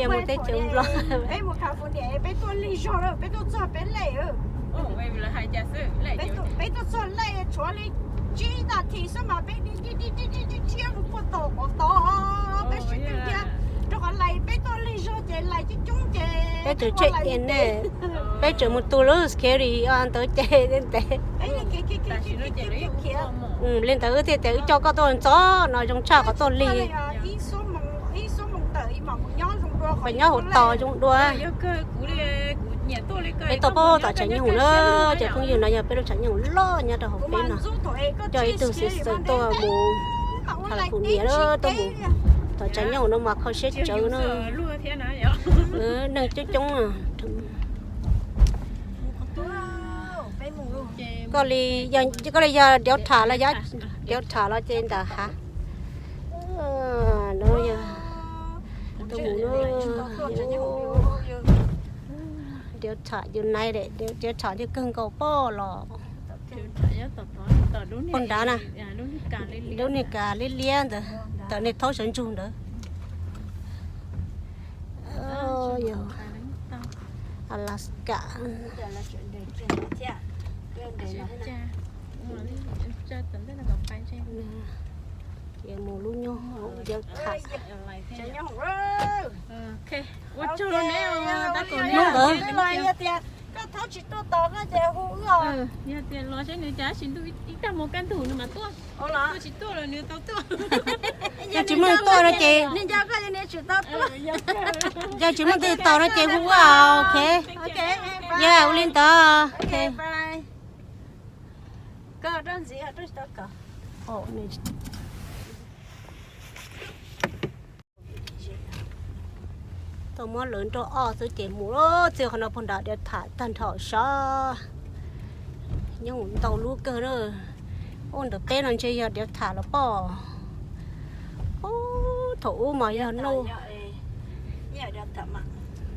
Mus teb chaws Nplog. Peb mus California peb tuaj lig zog lawm, peb tuaj txog peb lej. Peb tuaj txog lej tshuav li tsib nas this xwb mas peb dhia mus puag tom qhov tod, peb sim tig dhia rau qhov lais, peb tuaj lig zog ces lais coob coob ces peb tseem check in ne, peb tseem mus tu lub security ntawd ces ntev. Li ntawd wb thiaj tias wb coj koj tuaj ntxov no zoo tshaj qhov tuaj lig. Peb nyob hauv tos zoo dua. Peb tuaj pab tom tshav nyooj na, ces phooj ywg no yog peb lub tshav nyooj loj nyob rau hauv peb no. Coj ib tug xwm xwm tuaj mus California, tuaj mus tom tshav nyooj no mas kho siab tsawv na. Neeg coob coob. Koj li, koj li yog Delta los yog Delta los ces ntawm hav. No yog tuaj mus Delta United, Delta thiaj kawg nkaus poj los. Poj nrad na, lub niag kas liab liab ntawd, tawm niag thaub sawv ntsug ntawd. Yog Alaska. Ces mus lub nyob hauv Delta. Hnub ntawd. Yog tias los seb nws cas tsis ntuj ib tag hmo kaj ntug nws mas tuaj. Tsis tuaj los nws tau tuaj. Yog tsis muaj tuaj no ces, yog tsis muaj twg tos no ces hu ua, ok. Yog ua li ntawd. Tuaj muab lawv nroj ob xwb ces mus txij qhov no puag nram Delta tag nrho sav. Nyob mus ntau lub kawg na. Ub, ntawm peb no ntshe yog Delta los pob. Ub, thaum ub mas yog nuj,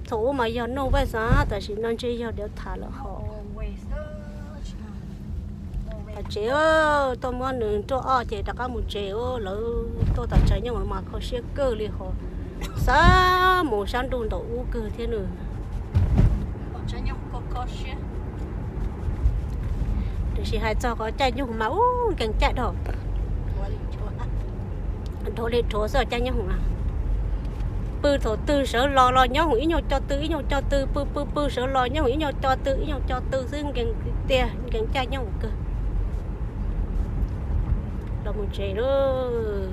thaum ub mas yog nuj vaj xav, tam sim no ntshe yog Delta lawm hos. Tom tsev, tuaj muab nws nroj ob ces rov qab mus tsev. Lawv tuaj tom tshav nyooj mas kho siab kawg li hos. Xav mus sab ntuj nraum ub kawg thiab nws. Tiam sis hais txog qhov caij nyoog mas ub, nkees caij dhau. Dhau li dhau xwb caij nyoog na. Pw thaum twg sawv los los nyob hauv ib nyuag co tw ib nyuag co tw, pw pw pw sawv los nyob hauv ib nyuag co tw ib nyuag co tw xwb, nkees tiag, nkees caij nyoog kawg. Los mus tsev lawm.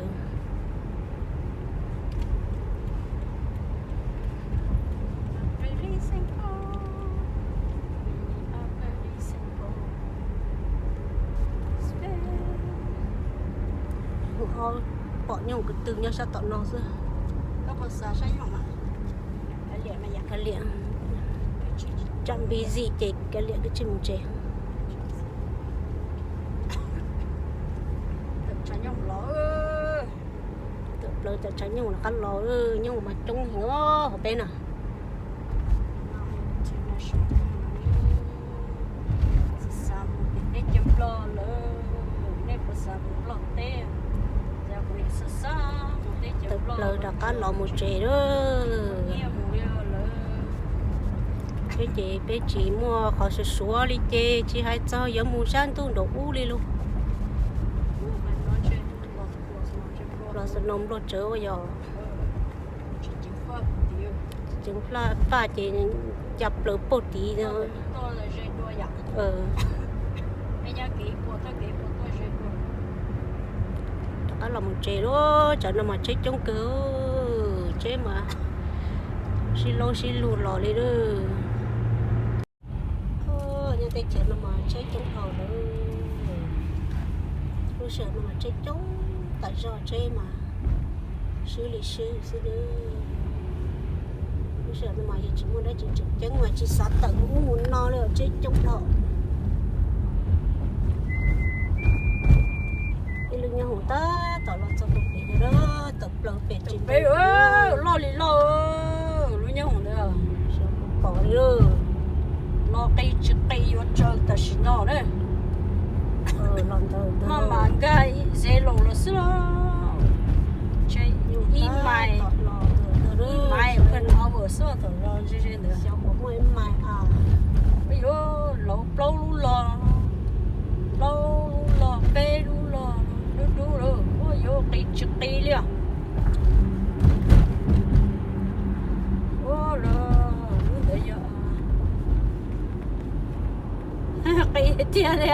Pom nyob mus ko tw nyob sab tom no xwb. Kav liam, tsam busy ces kav liam, tsis mus tsev. Tawm plaws tom tshav nyoog rov qab los, nyob mas coob heev os hauv peb no. Tawm plaws rov qab los mus tsev lawm. Peb ces peb tsis muaj qhov suav suav li ces tsis hais txog yuav mus sab ntuj nraum ub li lauj. Los snow nplua tsawv ua yog. Tseev faj ces ca plaws pog tid. Rov qab los mus tsev lawm, tsam no mas tsheb coob kawg, tsheb mas sib laub sib lug los li lawm. Nyob teb chaws no mas tsheb coob dhau lawm. Lub sij hawm no mas tsheb coob tas zog, tsheb mas swb li swb xwb. Lub sij hawm no mas yog tsis muaj dab tsi tseem ceeb mas tsis xav tawm mus ub mus no li, tsheb coob dhau. Ib lub nyob hoom tab tom los txog pem no, tawm plaws pem tsis ntev. Loj li loj, lub nyob hoom ntawd pom li, los qi tsis qi yuav tsaws tam sim no na. Maj mam nkag ze los los xwb los. Ib mais, ib mais pheej no Xub thaum los ze ze ntawd. Xyov puas muaj ib mais a. Ua yuav lauv plaub lub los, plaub lub los, peb lub los, dub dub lawm, ua yuav qis tsis qis li os. Ua los lub ntawd yog qis tiag li.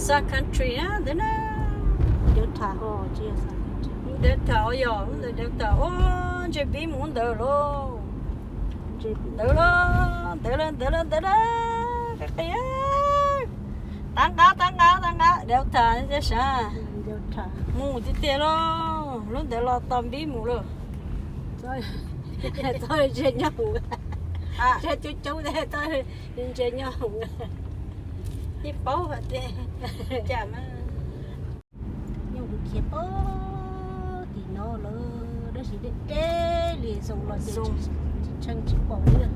Sun Country na ntawd na. Delta yog, ntawd Delta, ua ntses pib mus ntawd lauj. Ntawd lauj, ntawd lauj, ntawd lauj, ntawd lauj, qis qis. Tav nqa, tav nqa, tav nqa, Delta thiab sav. Mus tiag tiag lauj, lub ntawd los tos npib mus lauj. Txhob ntsia nyob hauv, ntsia coob coob thiab, txhob ntsia nyob hauv. Yeej paub hais tias cas mas. Nyob mus khiav pab tim no lawm, dab tsi deb deb li, zoo los ces tsis tshee tsis pom li.